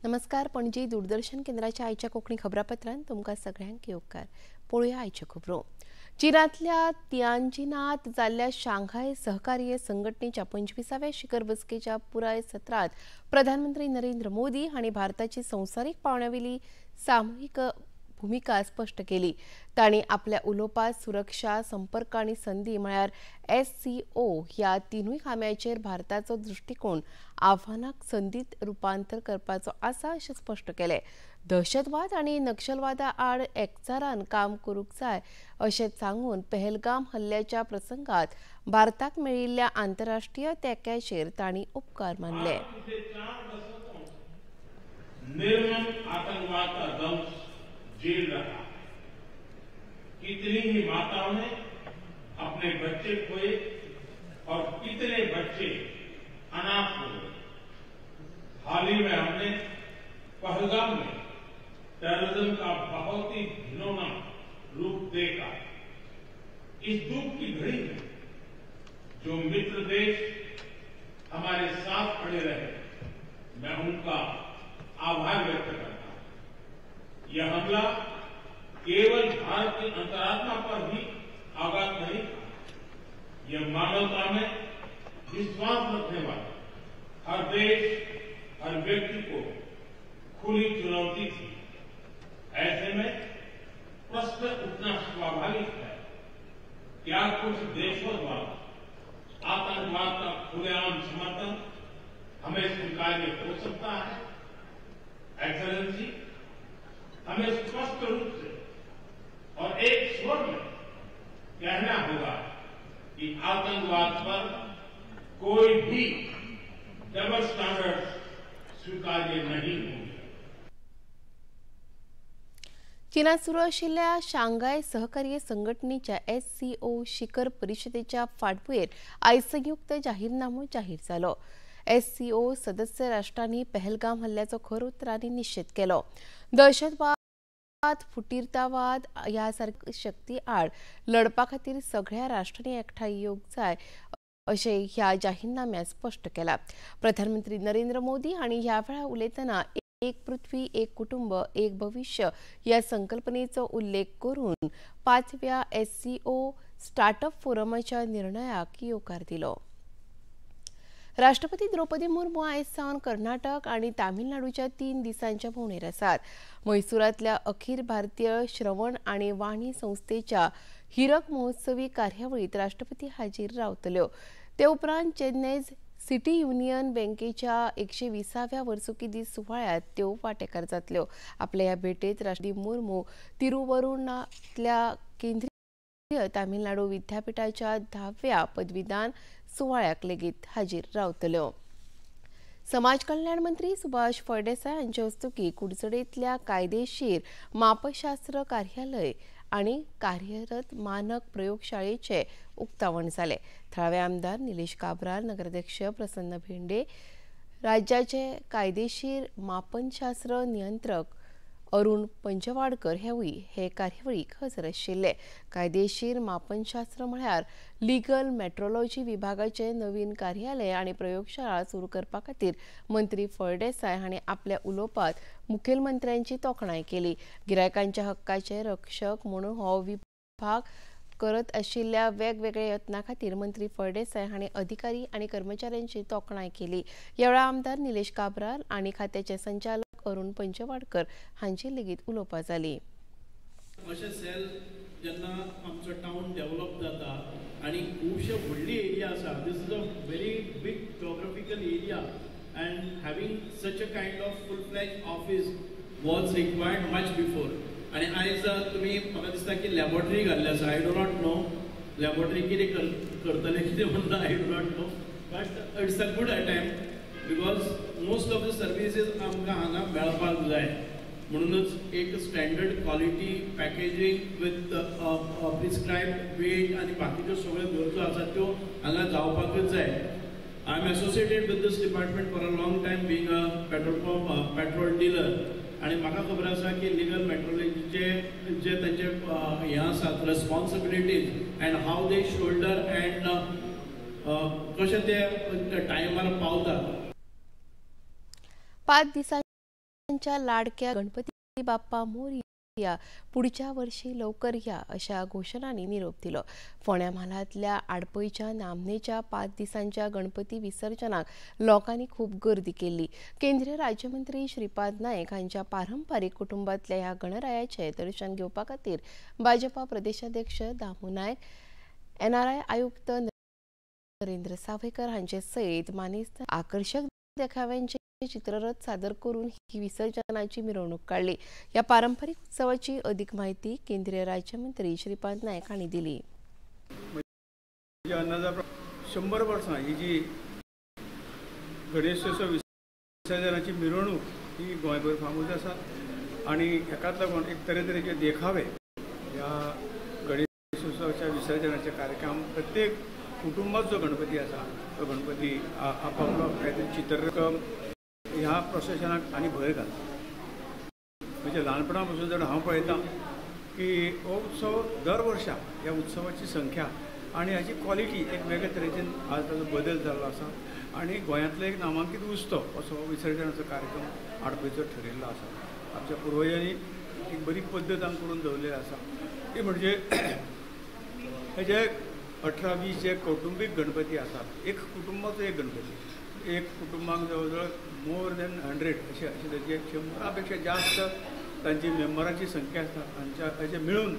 नमस्कार, पणजी दूरदर्शन केंद्राच्या आयच्या कोंकणी खबरापत्रांत तुमकां सगळ्यांक येवकार. पळोवया आयच्यो खबरो. चीनांतल्या तियानजिनांत जाल्ल्या शांघाय सहकार्य संघटनेच्या 25व्या शिखर बसकेच्या पुराय सत्रांत प्रधानमंत्री नरेंद्र मोदी हांणी भारताची संवसारीक पांवड्यावेली सामुहीक भूमिका स्पष्ट केली. तांणी आपल्या उलोवपांत सुरक्षा, संपर्क आनी संदी म्हळ्यार SCO ह्या तिनूय खांब्याचेर भारताचो दृश्टिकोण आव्हानाक संदीत रुपांतर करपाचो आसा अशें स्पश्ट केलें. दहशतवाद आनी नक्षलवादा आड एकचारान काम करूंक जाय अशें सांगून पहलगाम हल्ल्याच्या प्रसंगात भारताक मेळिल्ल्या आंतरराष्ट्रीय तेंक्याचेर तांणी उपकार मानले. जेल रहा है। कितनी ही माताओं ने अपने बच्चे खोए और कितने बच्चे अनाथ हो गए। हाल ही में हमने पहलगाम में टेररिज्म का बहुत ही घिनौना रूप देखा। इस दुख की घड़ी में जो मित्र देश हमारे साथ खड़े रहे, मैं उनका आभार व्यक्त करता हूं। यह हमला केवल भारत की अंतरात्मा पर ही आघात नहीं था, यह मानवता में विश्वास रखने वाले हर देश, हर व्यक्ति को खुली चुनौती थी। ऐसे में प्रश्न उठना स्वाभाविक है, क्या कुछ देशों द्वारा आतंकवाद का खुलेआम समर्थन हमें स्वीकार्य हो सकता है? एक्सेलेंसी, हमें स्पष्ट रूप से और एक स्वर में कहना होगा कि आतंकवाद पर कोई भी डबल स्टैंडर्ड स्वीकार्य नहीं होंगे. चीनात सुरू आशिल्ल्या शांघाय सहकार्य संघटनेच्या SCO शिखर परिषदेच्या फाटभुंयेर आयज संयुक्त जाहीरनामो जाहीर जालो. SCO सदस्य राष्ट्रांनी पहलगाम हल्ल्याचो खर उतरांनी निशेध केलो. दहशतवाद, फुटीरतावाद ह्या सारक्या शक्ती आड लढपा खातीर सगळ्या राष्ट्रांनी एकठांय येवंक जाय अशें ह्या जाहीरनाम्यांत स्पश्ट केलां. प्रधानमंत्री नरेंद्र मोदी हांणी ह्या वेळार उलयतना एक पृथ्वी, एक कुटुंब, एक भविष्य ह्या संकल्पनेचो उल्लेख करून 5व्या SCO स्टार्टअप फोरमाच्या निर्णयाक येवकार दिलो. राष्ट्रपती द्रौपदी मुर्मू आयज सावन कर्नाटक आनी तामिळनाडूच्या 3 दिसांच्या भोंवडेर आसात. म्हैसूरांतल्या अखिल भारतीय श्रवण आनी वाणी संस्थेच्या हिरक महोत्सवी कार्यावळींत राष्ट्रपती हाजीर रावतल्यो. ते उपरांत चेन्नय सिटी युनियन बँकेच्या 120व्या वर्सुकी दीस सुवाळ्यांत त्यो वांटेकार जातल्यो. आपल्या ह्या भेटेंत राष्ट्रपती मुर्मू तिरुवरुणांतल्या केंद्रीय तामिळनाडू विद्यापीठाच्या 10व्या पदवीदान सुवाळ्याक लेगीत हाजीर रावतल्यो. समाज कल्याण मंत्री सुभाष फळदेसाय हांचे हस्तुकीं कुडचडेंतल्या कायदेशीर मापशास्त्र कार्यालय आनी कार्यरत मानक प्रयोगशाळेचें उक्तावण जालें. थळावे आमदार निलेश काब्राल, नगराध्यक्ष प्रसन्न भेंडे, राज्याचे कायदेशीर मापनशास्त्र नियंत्रक अरुण पंचवाडकर हेवूय हे कार्यावळीक हजर आशिल्ले. कायदेशीर मापनशास्त्र म्हळ्यार लिगल मेट्रोलॉजी विभागाचे नवीन कार्यालय आनी प्रयोगशाळा सुरू करपा खातीर मंत्री फळदेसाय हांणी आपल्या उलोवपांत मुखेलमंत्र्यांची तोखणाय केली. गिरायकांच्या हक्काचे रक्षक म्हणून हो विभाग करत आशिल्ल्या वेगवेगळ्या यत्नां खातीर मंत्री फळदेसाय हांणी अधिकारी आनी कर्मचाऱ्यांची तोखणाय केली. ह्या वेळार आमदार निलेश काब्राल आनी खात्याचे संचालक अरुण पंचवाडकर हांची लेगीत उलोवपां जाली. अशें सेल जेन्ना आमचो टावन डेव्हलप जाता आनी खुबशे व्हडली एरिया आसा, this is a very big geographical area and having such a kind of full fledge office was required much before. आनी आयज तुमी म्हाका दिसता की लॅबोरेटरी घाल्ली आसा. I do not know laboratory कितें करतले कितें म्हणटा, I do not know, but it's a good attempt because most of the services आमकां हांगा मेळपाक जाय. म्हणूनच एक standard quality packaging with prescribed weight आनी बाकीच्यो सगळ्यो गरजो आसा त्यो हांगा जावपाकच जाय. I am associated with this department for a long time, being a petrol pump petrol dealer, आनी म्हाका खबर आसा की लिगल मेट्रोलॉजीचे जे तांचे हें आसात responsibilities and how they shoulder and कशें ते टायमार पावतात. 5 दिसां गोंयकारांच्या लाडक्या गणपती बाप्पा मोरया, पुढच्या वर्षी लवकर या अशा घोषणांनी निरोप दिलो। फोंड्या म्हालांतल्या आडपयच्या नामनेच्या 5 दिसांच्या गणपती विसर्जनाक लोकांनी खूब गर्दी केली। केंद्रीय राज्यमंत्री श्रीपाद नायक हांच्या पारंपारिक कुटुंबांतल्या ह्या गणरायाचे दर्शन घेवपा खातीर भाजपा प्रदेशाध्यक्ष दामू नायक, एनआरआय आयुक्त नरेंद्र सावयकर हांचे सयत मानेस्त आकर्षक देखाव्यांचे चित्ररथ सादर करून ही विसर्जनाची मिरवणूक काढली। या पारंपरिक उत्सवाची अधिक माहिती केंद्रीय राज्यमंत्री श्रीपाद नायक हांणी दिली। 100 वर्सां ही जी गणेशोत्सव विसर्जनाची मिरवणूक ही गोंयभर फामूज आसा आनी हेकाच लागून एक तरेतरेचे देखावे ह्या गणेशोत्सवाच्या विसर्जनाचे कार्यक्रम प्रत्येक कुटुंबात जो गणपती आसा तो गणपती आपापलो कांयतरी चित्ररकम ह्या प्रोसेशनाक आनी भर घालता। म्हणजे ल्हानपणा पासून जर हांव पळयतां की हो उत्सव दर वर्सा ह्या उत्सवाची संख्या आनी हाची क्वॉलिटी एक वेगळे तरेचे आज ताजो बदल जाल्लो आसा आनी गोंयांतलो एक नामांकीत उत्सव असो विसर्जनाचो कार्यक्रम आडपयचो ठरयल्लो आसा। आमच्या पुर्वजांनी एक बरी पद्दत आमकां करून दवरलेली आसा ती म्हणजे हेजे 18-20 जे कौटुंबीक गणपती आसात, एक कुटुंबाचो एक गणपती, एक कुटुंबाक जवळ जवळ मोर दॅन 100 अशे अशे ताचे 100 पेक्षा जास्त तांची मेंबरांची संख्या आसता। तांच्या अशे मेळून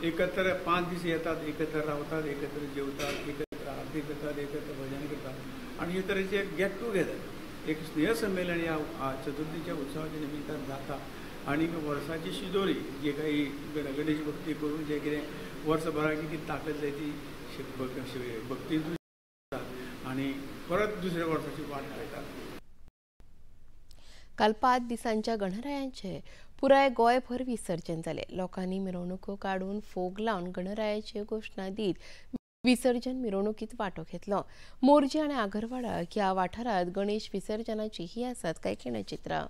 एकत्र 5 दीस येतात, एकत्र रावतात, एकत्र जेवतात, एकत्र आरती करतात, एकत्र भजन करतात आनी हे तरेचे एक गेट टुगेदर, एक स्नेहसंमेलन ह्या चतुर्थीच्या उत्सवाच्या निमित्तान जाता आनी वर्साची शिदोरी जे काही गणेश भक्ती करून जे कितें वर्सभराची कितें ताकद जाय ती भक्तींतून आनी परत दुसऱ्या वर्साची वाट पळयतात। काल 5 दिसांच्या गणरायांचे पुराय गोंयभर विसर्जन जालें। लोकांनी मिरवणुको काडून फोग लावन गणरायाची घोशणा दीत विसर्जन मिरवणुकीत वांटो घेतलो। मोरजी आनी आगरवाडा ह्या वाठारांत गणेश विसर्जनाची ही आसात कांय खिणचित्रां।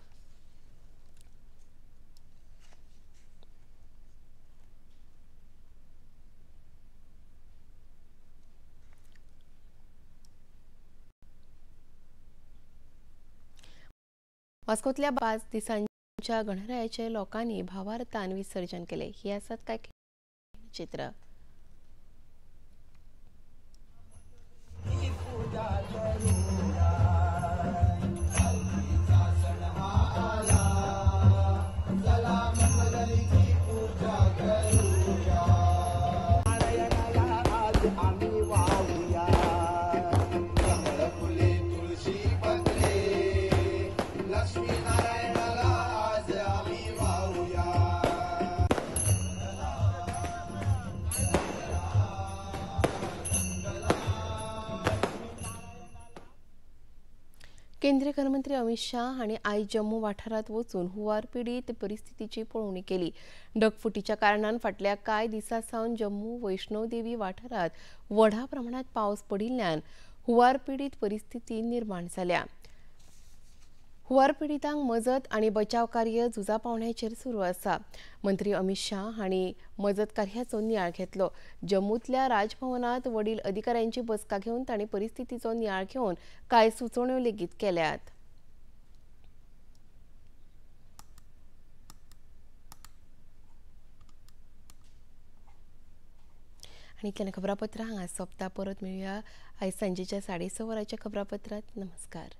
वास्कोतल्या 5 दिसांच्या गणरायाचे लोकांनी भावार्थान विसर्जन केले। ही आसात काय चित्र। केंद्रीय गृहमंत्री अमित शाह हांणी आयज जम्मू वाठारांत वचून हुंवार पिडीत परिस्थितीची पळोवणी केली। ढगफुटीच्या कारणान फाटल्या कांय दिसां सावन जम्मू वैष्णोदेवी वाठारांत व्हडा प्रमाणांत पावस पडिल्ल्यान हुंवार पिडीत परिस्थिती निर्माण जाल्या। हुंवार पिडितांक मजत आनी बचाव कार्य झुजा पावण्याचेर सुरू आसा। मंत्री अमित शाह हांणी मजत कार्याचो नियाळ घेतलो। जम्मूतल्या राजभवनात वडील अधिकाऱ्यांची बसका घेवन तांणी परिस्थितीचो नियाळ घेवन कांय सुचोवण्यो लेगीत केल्यात। आनी इतल्यान खबरापत्रां हांगा सोंपता। परत मेळुया आयज सांजेच्या 6:30 वरांच्या खबरापत्रांत। नमस्कार।